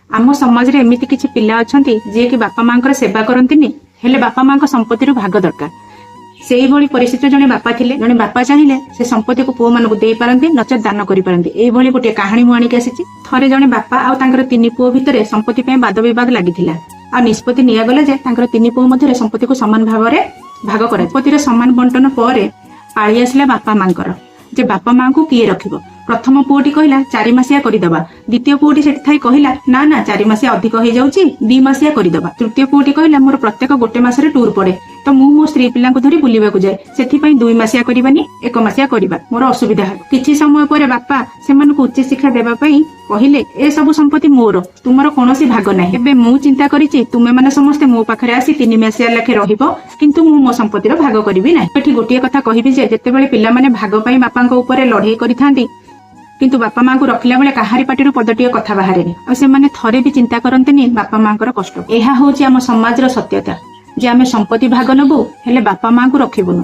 ଆମ ସମାଜରେ ଏମିତି କିଛି ପିଲା ଅଛନ୍ତି, ଯିଏକି ବାପା ମାଙ୍କର ସେବା କରନ୍ତିନି, ହେଲେ ବାପା ମାଙ୍କ ସମ୍ପତ୍ତିରୁ ଭାଗ ଦରକାର। ସେଇଭଳି ପରିସ୍ଥିତିରେ ଜଣେ ବାପା ଥିଲେ। ଜଣେ ବାପା ଚାହିଁଲେ ସେ ସମ୍ପତ୍ତିକୁ ପୁଅମାନଙ୍କୁ ଦେଇପାରନ୍ତି, ନଚେତ ଦାନ କରିପାରନ୍ତି। ଏଇଭଳି ଗୋଟିଏ କାହାଣୀ ମୁଁ ଆଣିକି ଆସିଛି। ଥରେ ଜଣେ ବାପା ଆଉ ତାଙ୍କର ତିନି ପୁଅ ଭିତରେ ସମ୍ପତ୍ତି ପାଇଁ ବାଦ ବିବାଦ ଲାଗିଥିଲା ଆଉ ନିଷ୍ପତ୍ତି ନିଆଗଲା ଯେ ତାଙ୍କର ତିନି ପୁଅ ମଧ୍ୟରେ ସମ୍ପତ୍ତିକୁ ସମାନ ଭାବରେ ଭାଗ କରାଯିବ। ସମ୍ପତ୍ତିର ସମାନ ବଣ୍ଟନ ପରେ ପାଳି ଆସିଲା ବାପା ମାଙ୍କର ଯେ ବାପା ମାଙ୍କୁ କିଏ ରଖିବ। ପ୍ରଥମ ପୁଅଟି କହିଲା, 4 ମାସିଆ କରିଦବା। ଦ୍ୱିତୀୟ ପୁଅଟି ସେଠି ଥାଇ କହିଲା, ନା ନା, 4 ମାସିଆ ଅଧିକ ହେଇଯାଉଛି, 2 ମାସିଆ କରିଦବା। ତୃତୀୟ ପୁଅଟି କହିଲା, ମୋର ପ୍ରତ୍ୟେକ ଗୋଟେ ମାସରେ ଟୁର ପଡେ, ତ ମୁଁ ମୋ ସ୍ତ୍ରୀ ପିଲାଙ୍କୁ ଧରି ବୁଲିବାକୁ ଯାଏ, ସେଥିପାଇଁ 2 ମାସିଆ କରିବାନି, 1 ମାସିଆ କରିବା, ମୋର ଅସୁବିଧା ହେବ। କିଛି ସମୟ ପରେ ବାପା ସେମାନଙ୍କୁ ଉଚିତ ଶିକ୍ଷା ଦେବା ପାଇଁ କହିଲେ, ଏ ସବୁ ସମ୍ପତ୍ତି ମୋର, ତୁମର କୌଣସି ଭାଗ ନାହିଁ। ଏବେ ମୁଁ ଚିନ୍ତା କରିଛି, ତୁମେମାନେ ସମସ୍ତେ ମୋ ପାଖରେ ଆସି 3 ମାସିଆ ଲେଖେ ରହିବ, କିନ୍ତୁ ମୁଁ ମୋ ସମ୍ପତ୍ତିର ଭାଗ କରିବି ନାହିଁ। ଏଠି ଗୋଟିଏ କଥା କହିବି ଯେ ଯେତେବେଳେ ପିଲାମାନେ ଭାଗ ପାଇଁ ବାପାଙ୍କ ଉପରେ ଲଢେଇ କରିଥାନ୍ତି, କିନ୍ତୁ ବାପା ମାଙ୍କୁ ରଖିଲା ବେଳେ କାହାରି ପାଟିରୁ ପଦଟିଏ କଥା ବାହାରେନି ଆଉ ସେମାନେ ଥରେ ବି ଚିନ୍ତା କରନ୍ତିନି ବାପା ମାଙ୍କର କଷ୍ଟ। ଏହା ହଉଛି ଆମ ସମାଜର ସତ୍ୟତା ଯେ ଆମେ ସମ୍ପତ୍ତି ଭାଗ ନବୁ, ହେଲେ ବାପା ମାଙ୍କୁ ରଖିବୁନୁ।